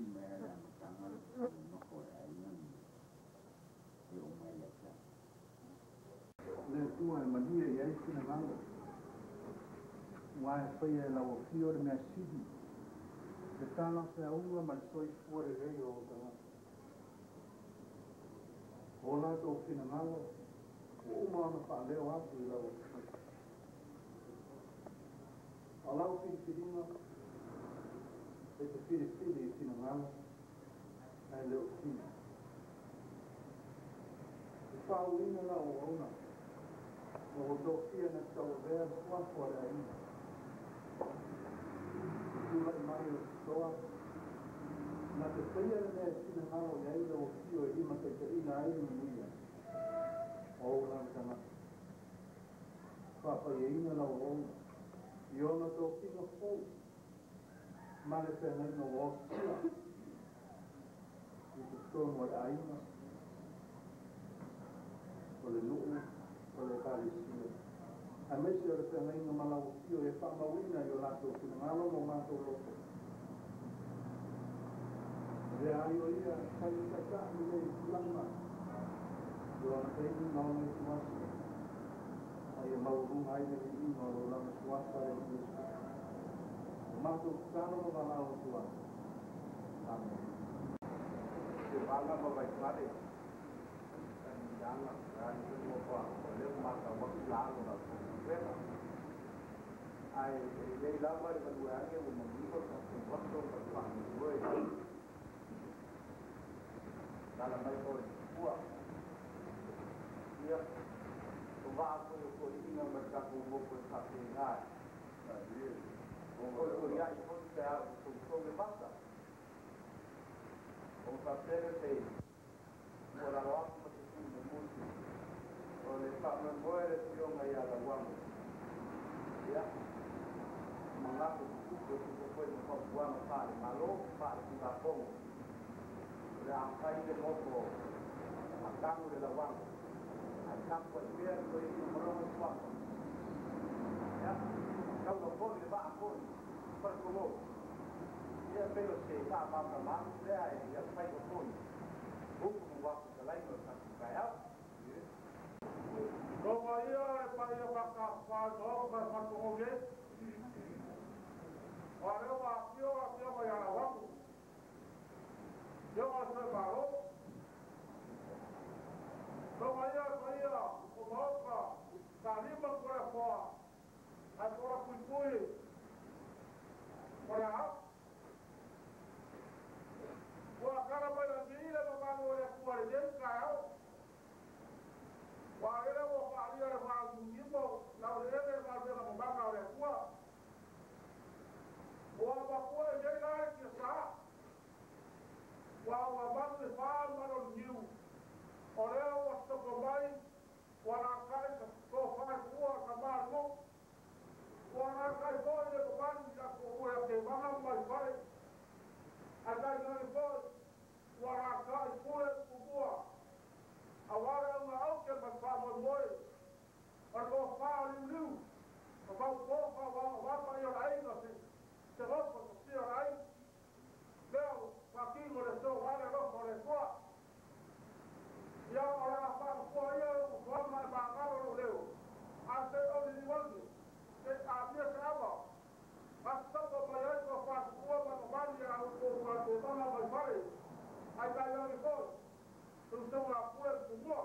Amati mai lava i le amataga le nonofo o le aiga lenei e oo mai ia te au. Le Atua e malie i ai finagalo, aua e faia e lau Afio le mea sili, le talafeauga ma le soifua lelei o ou tagata. O latou finagalo ua uma ona faaleo atu i lau Afio. O lau filifiliga e te filifili i finagalo ae le o tino. E faauuina lau auauna ua ou tofia na te tauavea le suafa o le aiga. I tulai mai o se toa na te faia le mea e finagalo i ai lau Afio e limataitaiina ai le manuia o ou lava tagata. Faapaiaina lau auauna i ona tofiga fou ma le feagaiga ua osia i totonu o le aiga, o le nuu, o le Ekalesia, aemaise o le feagaiga ma lau Afio e faamauina i o latou finagalo ma o matou loto. Avea ai o ia e fai ma taitai i lenei tulaga i ona taimi ma ona ituaso, a ia maualuga ai le viiga o lou lava suafa e Iesu. O matou tatalo ma valaau atu ai. Amene. Tevaga ma Vaifale Tagiaga o lea ua matau atu la alo o la outou galuega ae e lelei lava le galue ane ua manino le tatou aso ma le faamoemoe tala mai foi le tupua ia o vaa foi o toeaiina ma le tatou motu e faapena e koliai foi pe a ua toutou le vasa ona faapea lea se tuualalo atu ma se tuumemusi o le faamoemoe le afioga ia Lauano ia manatu tutupu e tusa foi ma fautuaga faale-Malo faale-Tulafono o le a fai le moto a tanu le Lauano ae tapuai pea le toeaina ma lona suafa ia taua foi le vaa foi faletogō ia pei o se faamalamalama atu lea ia faiva foi upu ma uafu fetalaiga o le tatou taeao. Tonga ia le paia faatafafao i Maota ma le Faletogō nei. Aua o lea ua afio le Afioga ia Lauamu, Afioga i le Tuiaimalo. Tonga ia le paia o Maota, Salima ma Toleafoa, ae po o Lapuipui o le Aao. Ua tala mai lagi le mamalu o le Atua i lenei taeao. Aua o lele ua faaalia le vaaliuliuma laueleele le galuega mamana a le Atua. Ua mafua i nei la e tiasa, ua ua manu le fa ma le niu, o lea ua topo mai ua alaalatai ka tofa i tua ka malu. Ua alaalatai foi le mamalu i latou ua ia Tevaga ma Vaifale, ae tainane foi ua alaalatai Pule ma Tumua, aua le auga aute ma le faamoemoe o le tofa o Liuliu, ma faupo faaovaoa paia o le aiga se nofo tafia o le aiga. Lea ua faatino le aso aua le alofa o le Atua. Ia, o le a faanofoa ia lou usoaga e magalo lou leo, a se i ou liliu ane, se i amia se ava, gasitapa mai ai tofa tupua ma mamali ia outou faatemaga mai fale, ae tainane foi le usoga a Pule ma Tumua.